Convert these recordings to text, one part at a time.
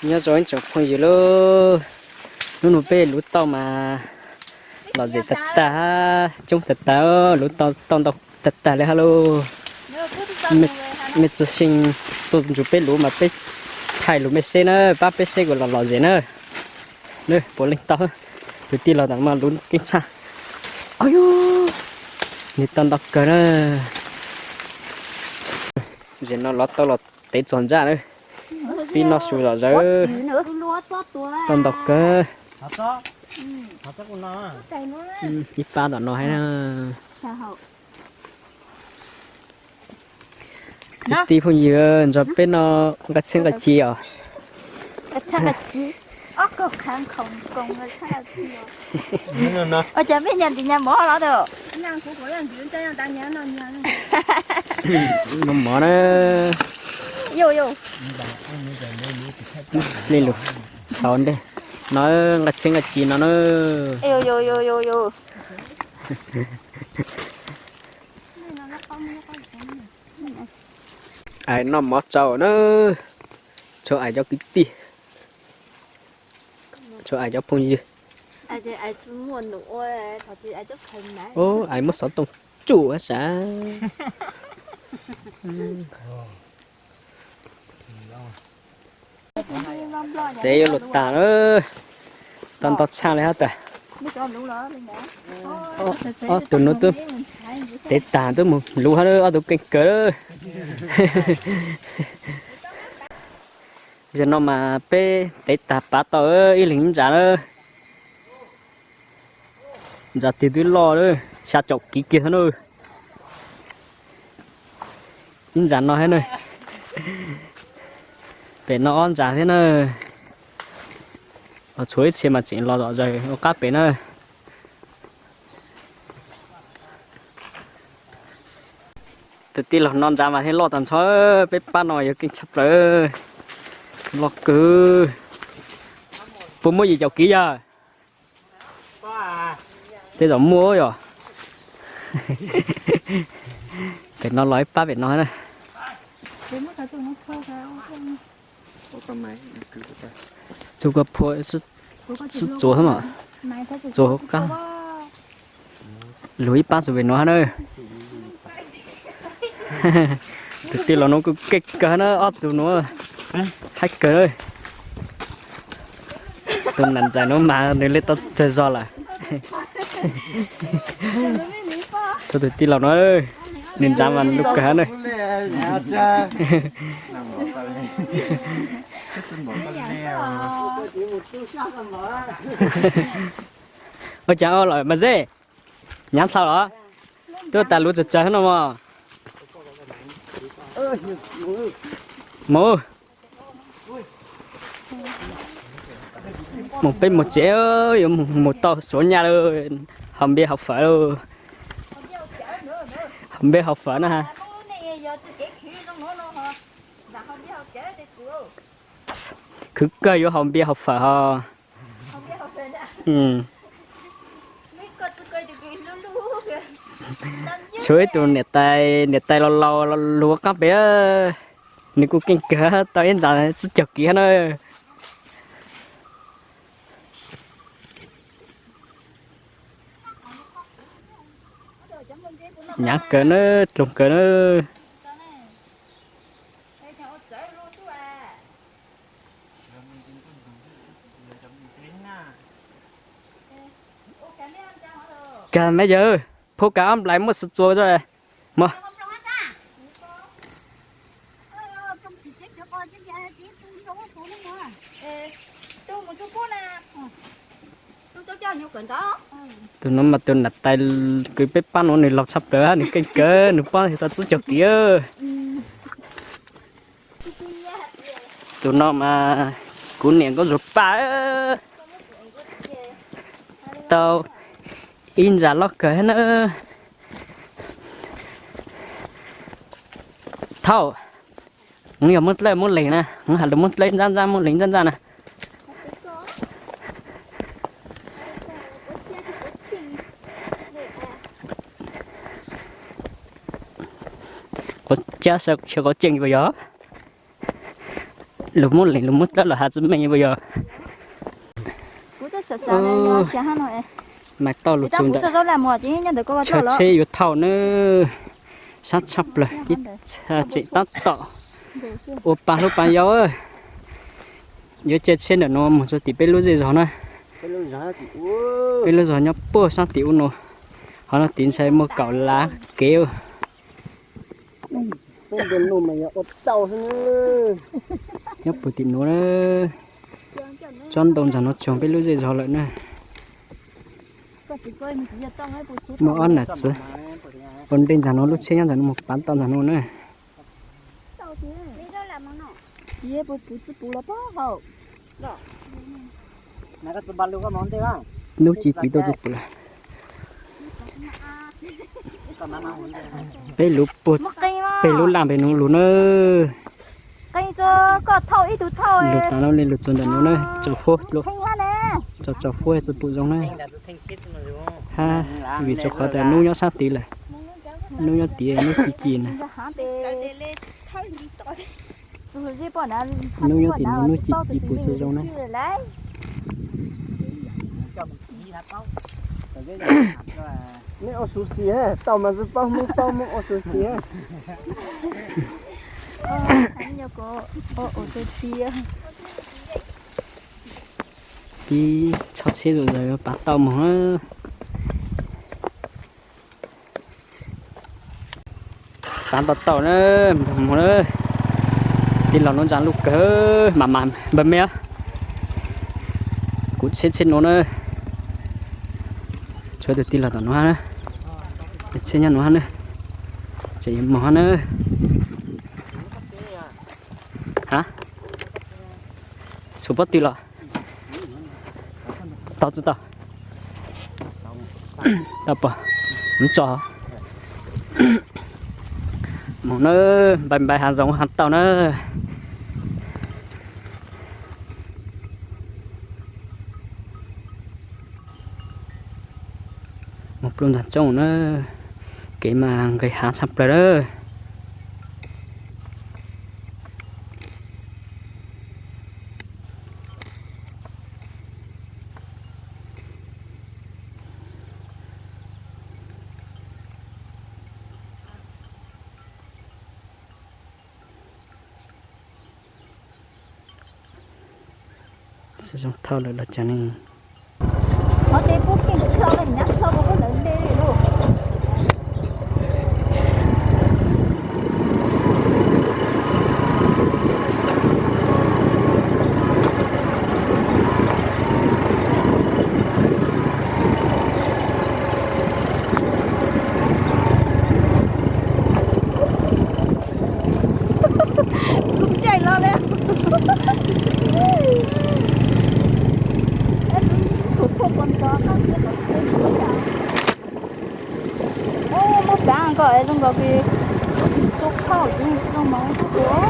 Nyob zoo ib tsoom phooj ywg lauj, hnub no peb luv tauj mas lom zem tag tag, coob tag tag, luv tauj ntau tag tag li hab lauj. Mej txhua xyoo tuaj ntsib peb luv mas peb thaij lug mej seb na, pab peb seb kuas lom lom zem na. Puav leej tau, tus tij laug tam mas luv keej tshaj. Au yug, nwg tau ntau kawg na. Zem no lov tau los tev txog ntsaj na. Pib noj su zom zaws. Tau ntau kawg. Ib pab tom no hab na. Kwv tij phooj ywg, nrog peb noj nqaij txhiab nqaij ci os. Noj mov na. Li lug thaum ntej no, nqaij txhiab nqaij ci no na. Ais noj mov tsau na, tshuav ais cov kwv tij, tshuav ais cov phooj ywg. Ais muab xov tooj tsuj sav. Tev yuav luag tag lawm, tau ntau tshaj li hab tas. Ob tug nuav twb tev tag twb mus luv hab, ob tug keej kawg. Zaum no mas peb tev tag pav tau ib leeg ib ntsa na. Ntsa twg twb loj lawm, xya caum kiv kiag thiab na. Ib ntsa no thiab na. Pem no ob ntsa thiab na. Los tshuav ib txhia mas tseem los zom zaws ua qab pem na. Tus tij laug no ntsa mas thiaj loj tag nrho, peb pab no yog keej tshaj plaws. Loj kawg. Puas muaj yim caum kiv yog? Tej zaum muaj yom. Pem no los ib pab pem no na. Txug kua phua sib txuas mas, txuas hauv qab. Lug ib pab txug pem no na. Tus tij laug nuav kuj keej kawg na, ob tug nuav haib kawg. Tus nam ntxawm nuav mas nws le tau tsawg zog lawm. Tshuav tus tij laug nuav, nws ntsa mas lub kawg na. Ua cas lawm mas zeb, nyav dlhau los? Tuaj tas luv tsawg tsawg no mog. Mus, mus peb mus tsev, yuav mus tau Suav Nyaj lawm, haus npias haus fawm lawm. Haus npias haus fawm na ha. Khwv kawg yuav haus npias haus fawm hos. Tshuav ib tug niam tais, niam tais laus laus lug ua qaab pem, nws kuj keej kawg, tau ib ntsa tsib caug kiv hab na. Nyav kawg na, dloog kawg na. Kag me yawg, phua kag ob nplais muaj xwb txua mog. Tus no mas tus nam tais kws peb paab nuav nws laug tshaj plawg, nws keej kawg, nws paab tau tsib caug kiv. Tus no mas kuv niam nkauj Zuag Paj, tau ib ntsa loj kawg na. Thaum, yog muab dlawb muab leeg na, has lug muab dlawb ntsaj ntsaj muab leeg ntsaj ntsaj na. Quav cab sawv quav ceej puas yog? Lug muab lees lug muab tawb los has tsi meej puas yog? Mas tau lug txug ntawm chaw tsheb yuav thauj na, sab tshaj plawg ib txha tseem tab tom ua pa hlub pa yau. Yuav caij tsheb ntawm nuav moog txug tim peb lub zej zog na. Peb lub zog nyob puag sab tim ub nuav, hov nuav tid ntshai muaj kaum lav kev. Nyob puag tim nuav, tsob ntoo ntawm nuav tsoog peb lub zej zog lawm na. Muaj ob nam txiv ua ntej ntawm nuav, lub tsheb nyob ntawm nuav, moog pav tau ntawm nuav na. Nub ci piv tau tsi pum lawm. Peb lub puag, peb lub laj pem nuav lug na. Lug tas lug li lug txug ntawm nuav na, tsaus huab, tsaus huab tsi pum zoo na. Hab vim txug qhov tas nub nyob sab tid lawm, nub nyob tid nub ci ci na. Nub nyob tim nuav nub ci ci pum tsi zoo na. Mej ua xu xi, tau mas tsi paub, Hmoob paub, Hmoob ua xu xi. Pib txhob tsheb zuj zus yuav pav tau moog na. Pav tau tau na, moog na. Tij laug nuav ntsa lub kawg, mam mam npawg mej, kuv tsheb tsheb nuav na. Tshuav tug tij laug tom nuav hab na, tsheb nyob nuav hab na, tseem yuav moog hab na. Ha, xub pob tw los? Tau tsi tau? Tau pog, mus tso. Mus na, npai npai hav zoov hav tauj na. Mus pluj ntag tsooj na, kev mas nqis hav tshaj plaws na. Xav zoo thauj lawm los cas ne. Kuv caij los li. Muab paav nkaus zoo nkaus li sub khauj zoo moov sub ua.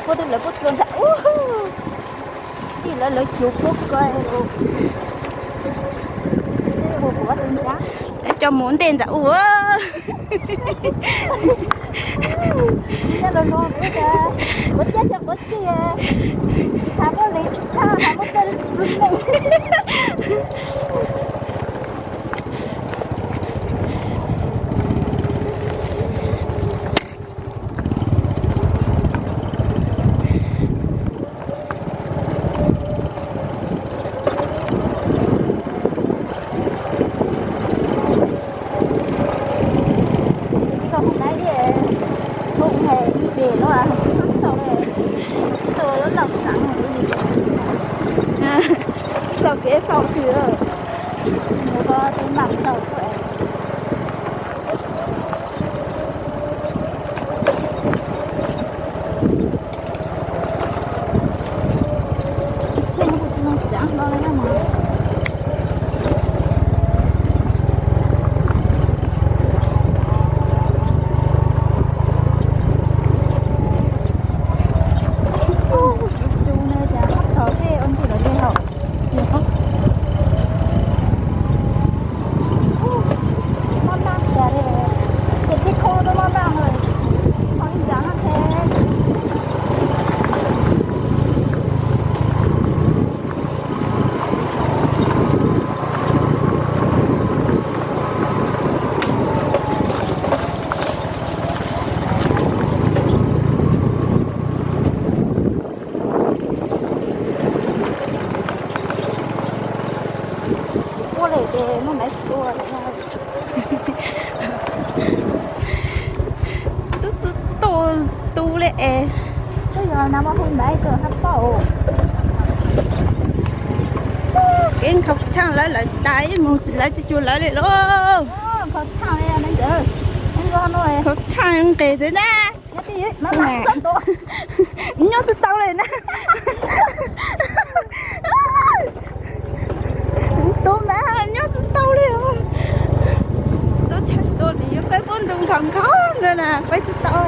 Puab twb lawv puab tua ntag ub. Tij lawv lawv cuv puab ko. Coj mus ntej ntag ub. Sau kev sau twg. Ua lawm ces muaj ntaiv tua lawm no. Tub txwv tu tu li es. Twb yog nag hmo hu ntaiv kawg hab paum. Kev nkhaus tshaaj lawv lawm tas ib moog tsis lawv tsis cuag lawv li lauj. Nkhaus tshaaj nqis txwv na. Nyob tsis tau li na. Tus na nyob tsis tau li os. Tsis tau tshaj tua li, peb pub ntu nkhaus nkhaus na, peb tsis tau.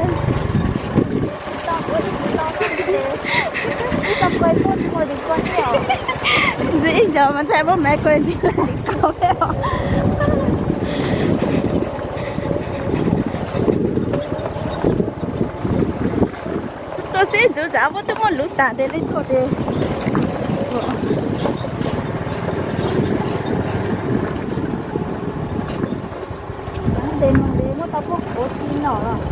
Ntxiv ib ncog mas ntshai muab maiv kua ntxiv li qau li os. Tsis tua seb ntxuv tsam puab twb muab luv tas tes li tuaj tes. Ntes no ntes muab tau puab kuav ti no los.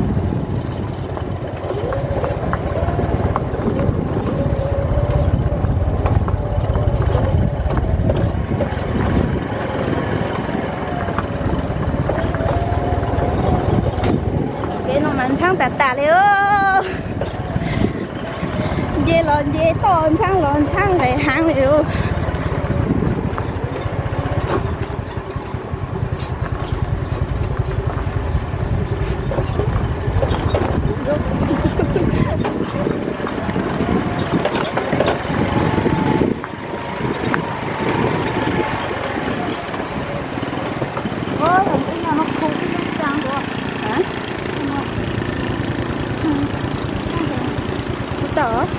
Kev no mas ntshaab tas tas li os. Nce los nce toj, ntshaab los ntshaab nqes heev li os. Tsis tau.